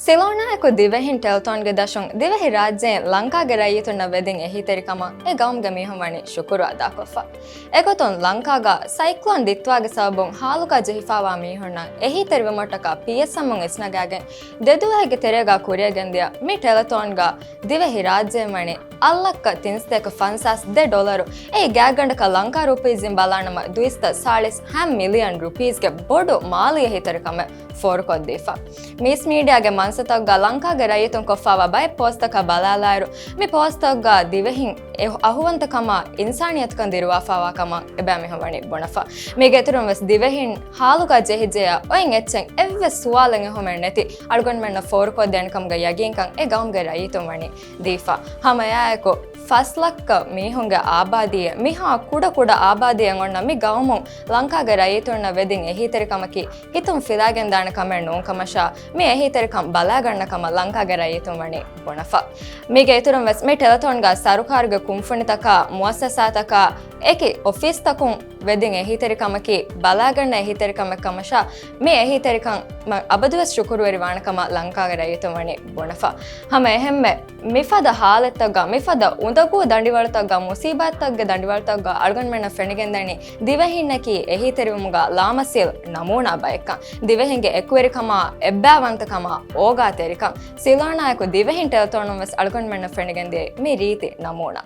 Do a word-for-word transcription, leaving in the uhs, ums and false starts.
ސިލޯނާއެކު ދިވެހިން ޓެލެތޯންގެ ދަށުން ދިވެހި ރާއްޖޭން ލަންކާގެ ރައްޔިތުންނަށް ވެދިން އެހީތެރިކަމަށް އެ ގައުމުގެ މީހުން ވަނީ ޝުކުރު އަދާކޮށްފަ. އެގޮތުން ލަންކާގަ ސައިކްލޯން ދިތްވާގެ ސަބަބުން ހާލުގަ ޖެހިފާވާ މީހުންނަށް އެހީތެރިވުމަށްޓަކާ ޕީއެސްއެމުން އިސްނަގާގެން ދެ ދުވަހެއްގެ ތެރޭގަ ކުރިއަށްގެންދިޔަ މި ޓެލެތޯންގަ ދިވެހި ރާއްޖޭން ވަނީ އަށް ލައްކަ ތިންސަތޭކަ ފަންސާސް ދެ ޑޮލަރު. އެއީ ގާތްގަނޑަކަށް ލަންކާ ރުޕީޒްއިން ބަލާނަމަ ދުއިސައްތަ ސާޅީސް ހަ މިލިއަން ރުޕީޒްގެ ބޮޑު މާލީ އެހީތެރިކަމެއް ފޯރުކޮށްދީފަ. މީސް މީޑިއާގެ މަންސަތަކުގަ ލަންކާގެ ރައްޔިތުން ކޮށްފާވާ ބައެއް ޕޯސްޓަކަށް ބަލާލާއިރު، މި ޕޯސްޓަކުގަ ދިވެހިން އެ އަހުވަންތަކަމާ އިންސާނިއްޔަތުކަން ދިރުވާފާވާ ކަމަށް އެބައިމީހުން ވަނީ ބުނެފަ. މީގެ އިތުރުން ވެސް ދިވެހިން ހާލުގަ ޖެހިއްޖެޔާ އޮތް އެއްޗެއް އެއްވެސް ސުވާލެއް އެހުމެއް ނެތި އަޅުގަނޑުމެންނަށް ފޯރުކޮށްދޭނެ ކަމުގެ ޔަގީންކަން އެ ގައުމުގެ ރައްޔިތުން ވަނީ ދީފަ. ހަމައެއާއެކު ފަސް ލައްކަ މީހުންގެ އާބާދީއެއް، މިހާ ކުޑަ ކުޑަ އާބާދީއެއް އޮންނަ މި ގައުމުން ލަންކާގެ ރައްޔިތުންނަށް ވެދިން އެހީތެރިކަމަކީ ހިތުން ފިލާގެންދާނެ ކަމެއް ނޫން ކަމަށާ، މި އެހީތެރިކަން ބަލާގަންނަ ކަމަށް ލަންކާގެ ރައްޔިތުން ވަނީ ބުނެފަ. މީގެ އިތުރުން ވެސް މި ޓެލެތޯންގަ ސަރުކާރުގެ ކުންފުނިތަކާ، މުއައްސަސާތަކާ، އެކި އޮފީސްތަކުން ވެދިން އެހީތެރިކަމަކީ ބަލާގަންނަ އެހީތެރިކަމެއް ކަމަށާ، މި އެހީތެރިކަން މަ-، އަބަދުވެސް ޝުކުރުވެރިވާނެ ކަމަށް ލަންކާގެ ރައްޔިތުން ވަނީ ބުނެފަ. ހަމަ އެހެންމެ، މިފަދަ ހާލަތްތަކުގަ، މިފަދަ އުނދަގޫ ދަނޑިވަޅުތަކުގަ، މުސީބާތްތަކުގެ ދަނޑިވަޅުތަކުގަ އަޅުގަނޑުމެންނަށް ފެނިގެންދަނީ ދިވެހިންނަކީ އެހީތެރިވުމުގަ ލާމަސީލް ނަމޫނާ ބައެއްކަން. ދިވެހިންގެ އެކުވެރިކަމާ، އެއްބާވަންތަކަމާ، އޯގާތެރިކަން. ސިލޯނާއެކު ދިވެހިން ޓެލެތޯނުން ވެސް އަޅުގަނޑުމެންނަށް ފެނިގެންދިޔައީ މި ރީތި ނަމޫނާ.